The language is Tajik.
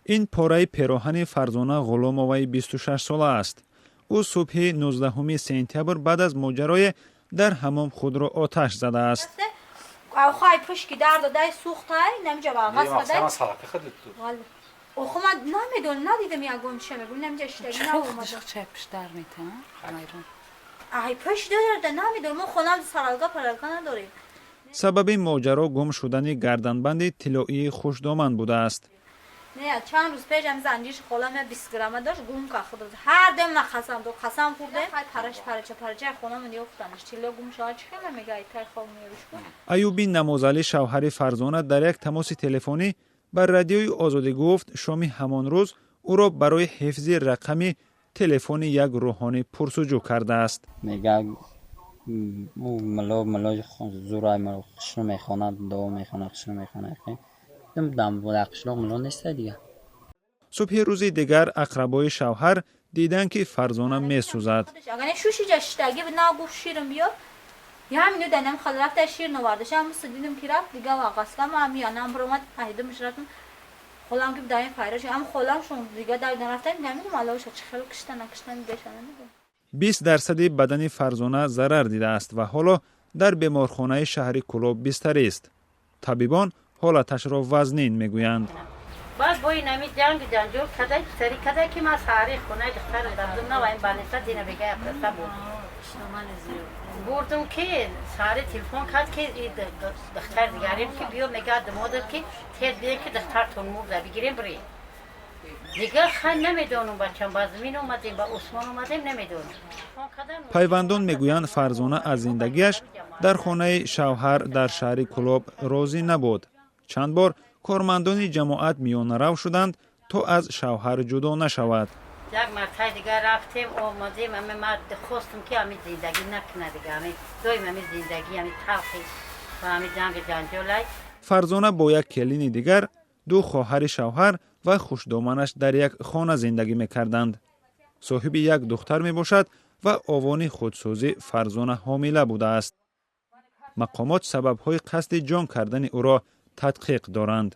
Ин пораи пероҳани Фарзона Ғуломоваи 26сола аст. Ӯ субҳи 19 сентябр баъд аз моҷарое дар ҳамом худро оташ задааст. Охай пушки дар додай, сӯхтай, намиҷа вағаз кадай. Охо, ман намедонам, надидам ягон чиша, мегӯм, намиҷа иштаги наомада. Ай пушт дарда, намедонам, мо хонам саралга паралга надорем. Сабаби моҷаро гум шудани гарданбанди тиллоии хушдоман будааст. Не, чанд рӯз пеш ҳам занҷирш холам 20 грамма дошт, гум кард худ. Ҳар дем на қасам дод, қасам хӯрдем. Хай, параш парача парача хонамон ёфтанаш. Тилло гум шавад, чӣ хела мега, ай тай хоб меёриш кун. Аюби Намозалӣ, шавҳари Фарзона, дар як тамоси телефонӣ ба Радиои Озодӣ гуфт, шоми ҳамон рӯз ӯро барои ҳифзи рақами телефони як рӯҳонӣ пурсуҷӯ кардааст. Мега, мулло мулло зурай хушрӯ мехонад, дуо мехонад, хушрӯ мехонад. Дар қишлоқ мулло неста дига. Субҳи рӯзи дигар ақрабои шавҳар диданд, ки Фарзона месӯзад. Агар шушиҷа шиштагӣ на гуфт, ширм биёр, ҳамину данам хал рафта, шир новардаш, ҳам дидим ки рафт дига вағаскам ҳами янам биромад, айдимш рафтам, холам ки даин файраш ҳам холам шон дига давидан рафтам, намедонам аллоша чӣ хел кишта, накишта, дигаша намедонам. 20 дарсади бадани Фарзона зарар дидааст ва ҳоло дар беморхонаи шаҳри Кӯлоб бистарист. Табибон ҳолаташро вазнин мегӯянд. Баъд бо ин ами ҷанг ҷанҷол кадай, сари кадай, ки ман саҳари хонаи духтарам дардум на ва ин больница дина бега яфраста буд, бурдум, ки саҳари телефон кард, ки духтар дигарем, ки биё, мега, домодат, ки тез биен, ки духтартон мурда, бигирем, бирем. Дигар хай, намедонам, бачам, ба замин омадем, ба осмон омадем, намедонам. Пайвандон мегӯянд, Фарзона аз зиндагиаш дар хонаи шавҳар дар шаҳри Кӯлоб розӣ набуд. Чанд бор кормандони ҷамоат миёнарав шуданд, то аз шавҳар ҷудо нашавад. Як мартаи дигар рафтем, омадем. Ами ма хостум, ки ами зиндагӣ накуна дига, ами доим ами зиндагӣ, ами талхи ва ами ҷанги ҷанҷолай. Фарзона бо як келини дигар, ду хоҳари шавҳар ва хушдоманаш дар як хона зиндагӣ мекарданд. Соҳиби як духтар мебошад ва овони худсӯзӣ Фарзона ҳомила будааст. Мақомот сабабҳои қасди ҷон кардани ӯро тадқиқ доранд.